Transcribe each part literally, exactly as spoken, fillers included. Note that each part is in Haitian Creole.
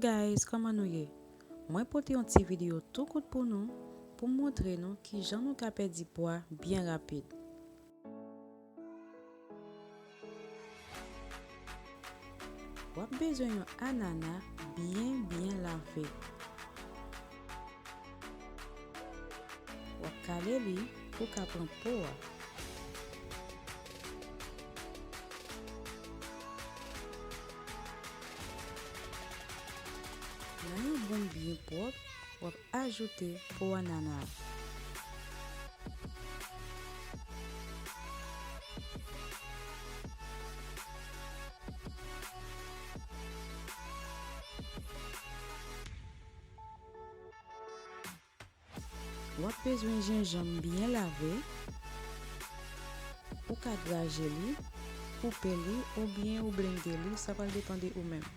Guys, kòman nou ye? Mwen pote yon ti videyo tou kout pou nou, pou m montre nou kijan nou ka pèdi pwa byen rapid. W ap bezwen yon anana byen, byen lave. W ap kale li pou w ka pran po a. Nan yon bòl byen pwòp, w ap ajoute po anana a. W ap bezwen jenjanm byen lave. Ou ka graje li, koupe li, oubyen ou blende li, sa pral depann de ou menm.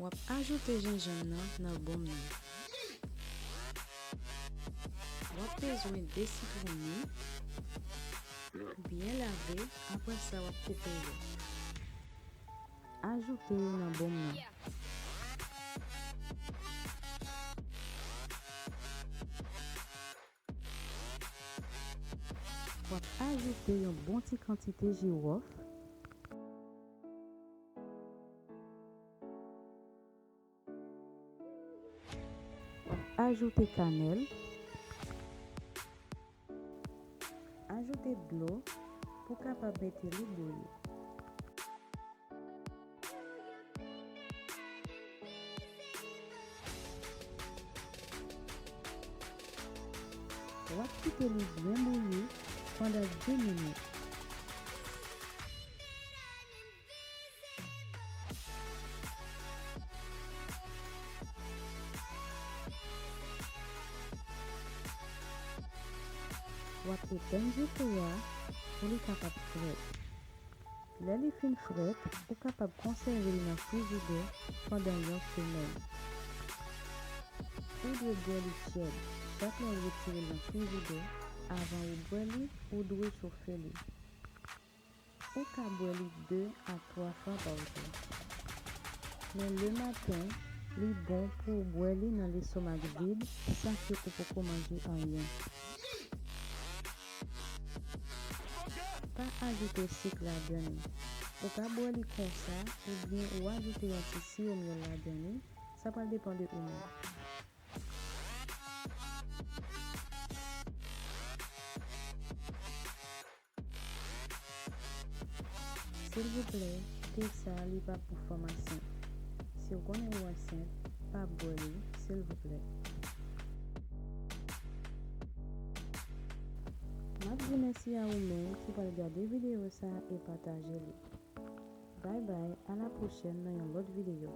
W ap ajoute jenjanm nan nan bonm nan. W ap bezwen de sitwon mi, byen lave, apre sa w ap koupe yo. Ajoute yo nan bonm nan. W ap ajoute yon bon ti kantite jiwòf. W ap ajoute kanèl. Ajoute dlo pou kapab mete li bouyi. W ap kite li byen bouyi pandan de minit. W ap etenn dife a pou li kapab frèt. Lè li fin frèt, ou kapab konsève li nan frijidè pandan yon semèn. Ou dwe bwè li tyèd. Chak lè w retire l nan frijidè, avan ou bwè li, ou dwe chofe li. Ou ka bwè li de a twa fwa pa jou. Men lematen, li bon pou w bwè li nan lestomak vid, san ke ou poko manje anyen. Pa ajoute sik ladan li. Ou ka bwè li konsa, oubyen ou ajoute yon ti siwo myèl ladan li, sa pral depann de ou menm. Silvouplè, te sa li pa pou fanm ansent. Si w konnen ou ansent, pa bwè li, silvouplè. M ap di mèsi a ou menm ki pral gade videyo sa a e pataje li. Bay bay, a la pwochèn nan yon lòt videyo.